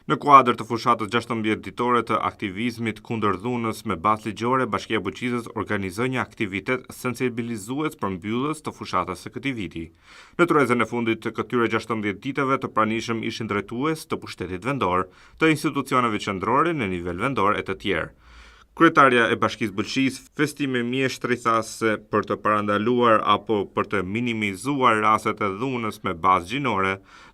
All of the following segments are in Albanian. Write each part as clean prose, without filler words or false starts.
Në kuadër të fushatës 16 ditore të aktivizmit kundër dhunës me bazë ligjore, Bashkia e Bulqizës organizoi një aktivitet sensibilizues përmbyllës të fushatës së këtij viti. Në tryezën e fundit të këtyre 16 ditëve të pranishëm ishin drejtues të pushtetit vendor, të institucioneve qendrore në nivel vendor e të tjerë. Kryetarja e Bashkisë Bulqizë, Festime Mjeshtri tha se për të parandaluar apo për të minimizuar rastet e dhunës me bazë gjinore,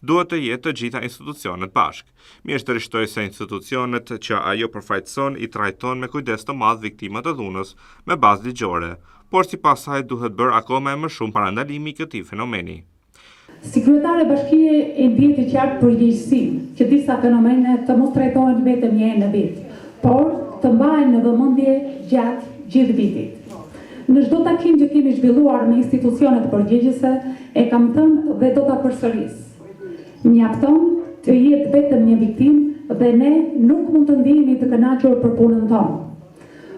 duhet të jetë të gjitha institucionet bashkë. Mjeshtri shtoi se institucionet që ajo përfaqëson i trajton me kujdes të madh viktimat e dhunës me bazë ligjore, por sipas saj duhet bërë akoma e më shumë parandalimi i këtij fenomeni. Si kryetare bashkie e ndjej të qartë përgjegjësinë që disa fenomene të mos trajtohen vetëm një herë në vit, por të mbahen në vëmendje gjatë gjithë vitit. Në çdo takim që kemi zhvilluar me institucionet përgjegjëse e kam thënë dhe do ta përsëris. Mjafton të jetë vetëm një viktimë dhe ne nuk mund të ndihemi të kënaqur për punën tonë.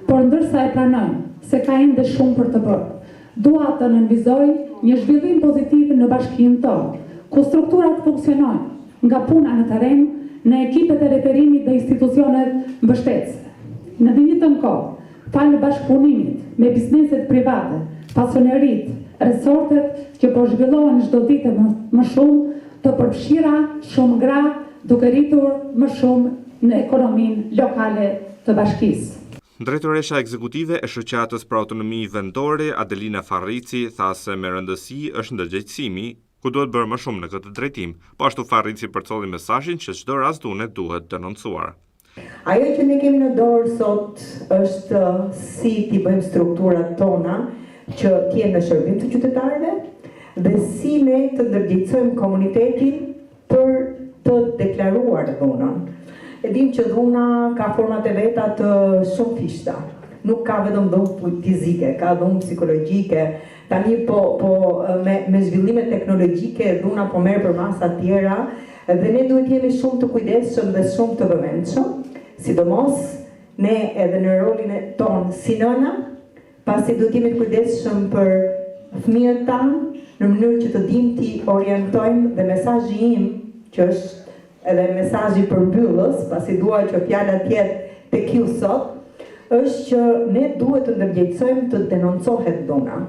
Por ndërsa e pranojmë se ka ende shumë për të bërë, dua të nënvizoj një zhvillim pozitiv në bashkinë tonë, ku strukturat funksionojnë, nga puna në terren, në ekipet e referimit dhe institucionet mbështetëse. Në të njëjtën kohë, falë bashkëpunimit me bizneset private, fasoneritë, resortet që po zhvillohen çdo ditë e më shumë, të përfshira shumë gra duke rritur më shumë në ekonominë lokale të bashkisë. Drejtoresha ekzekutive e Shoqatës për Autonomi Vendore, Adelina Farrici, tha se me rëndësi është ndërgjegjësimi, ku duhet bërë më shumë në këtë drejtim. Po ashtu Farrici përcolli mesazhin që çdo rast dhune duhet denoncuar. Ajo që ne kemi në dorë sot është si t'i bëjmë strukturat tona që të jenë në shërbim të qytetarëve dhe si ne të ndërgjegjësojmë komunitetin për të deklaruar dhunën. E dimë që dhuna ka format e veta të shumëfishta. Nuk ka vetëm dhunë fizike, ka dhunë psikologjike. Tani po po me me zhvillimet teknologjike dhuna po merr përmasa tjera Dhe ne duhet të jemi shumë të kujdesshëm dhe shumë të vëmendshëm, sidomos ne edhe në rolin tonë si nëna, pasi duhet të jemi të kujdesshëm për fëmijët tanë, në mënyrë që të dimë t'i orientojmë dhe mesazhi im, që është edhe mesazhi përmbyllës, pasi dua që fjala të jetë tek ju sot, është që ne duhet të ndërgjegjësojmë të denoncohet dhuna.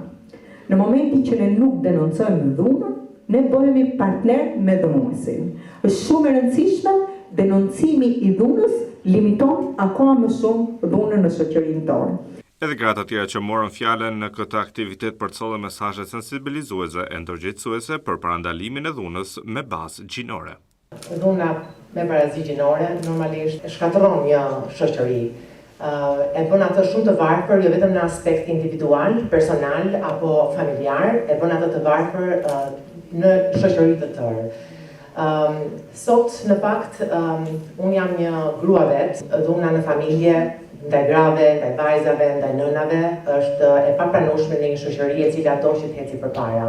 Në momentin që ne nuk denoncojmë dhunën, ne bëhemi partner me dhunuesin. Është shumë e rëndësishme, denoncimi i dhunës limiton akoma më shumë dhunën në shoqërinë tonë. Edhe gra të tjera që morën fjalën në këtë aktivitet përcollën mesazhe sensibilizuese e ndërgjegjësuese për parandalimin e dhunës me bazë gjinore. Dhuna me barazi gjinore normalisht shkatërron një shoqëri. E bën atë shumë të varfër jo vetëm në aspekt individual, personal apo familjar, e bën atë të varfër në shoqëri të tërë. Sot në fakt unë jam një grua vetë, dhuna në familje ndaj grave, ndaj vajzave, ndaj nënave është e papranueshme në një shoqëri e cila do që të eci përpara.